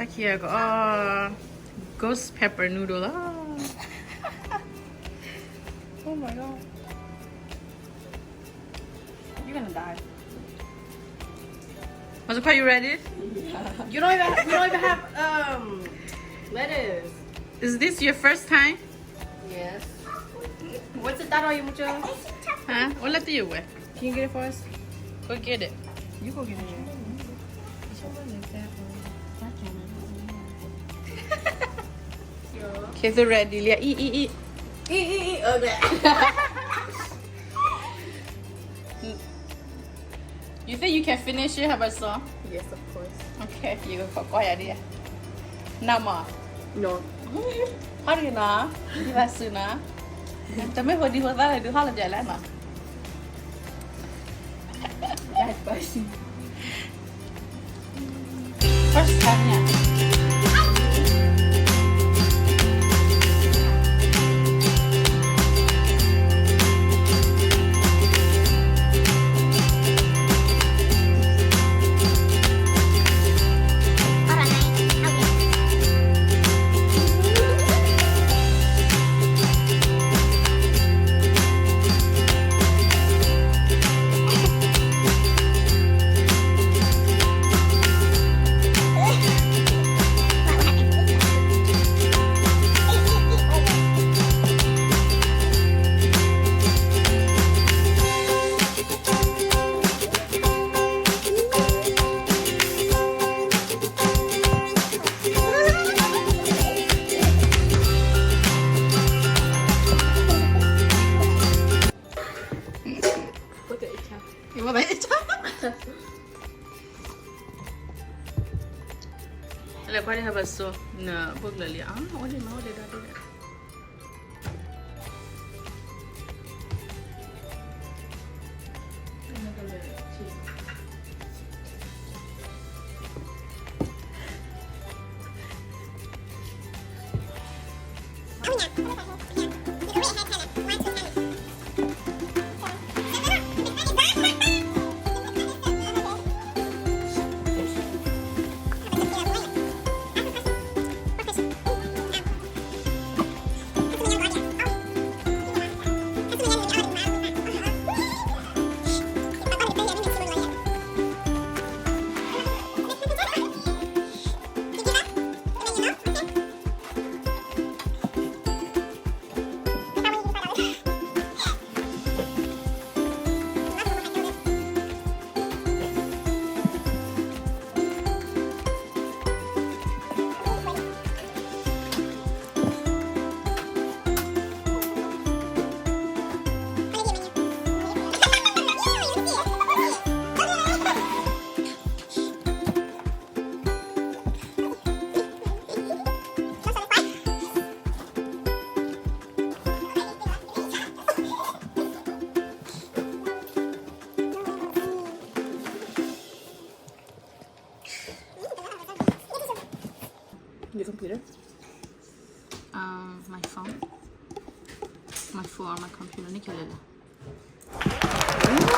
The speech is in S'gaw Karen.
တၢ်ခံဂၤကီး ghost pepper noodle လီၤ. Oh my god. You're gonna die. What's it called? You ready? Yeah. You don't even, you don't even have, um, lettuce. Is this your first time? Yes. What's the thought on you, mucho? Huh? Hola, tío, güey. Can you get it for us? Go get it. You go get it. Okay, so ready, Leah. Eat, eat, eat. Eat, eat, eat. Okay. You think you can finish it? How about so? Yes, of course. Okay, you go. နမၤ. No. ဟီဒ်နီၤ, ဒ်ဘၣ်စုနီၤ, တမ့ၢ်ဖိဒံဖိသၣ်လၢဒုးဟီၣ်လၢပျၢၤလဲၣ်နီၤ. That's spicy. First time ညါ.လဲၤကွၢ်ဒ်ဟဲဘၣ်စိ နဘိၣ်ကျၢၤလံ အအိၣ်ဒံးမး အိၣ်ဒံးဒီးဒ်လဲၣ်. Your computer? Um, my phone. My phone or my computer. န့ၣ်ကလဲၤလဲၤ.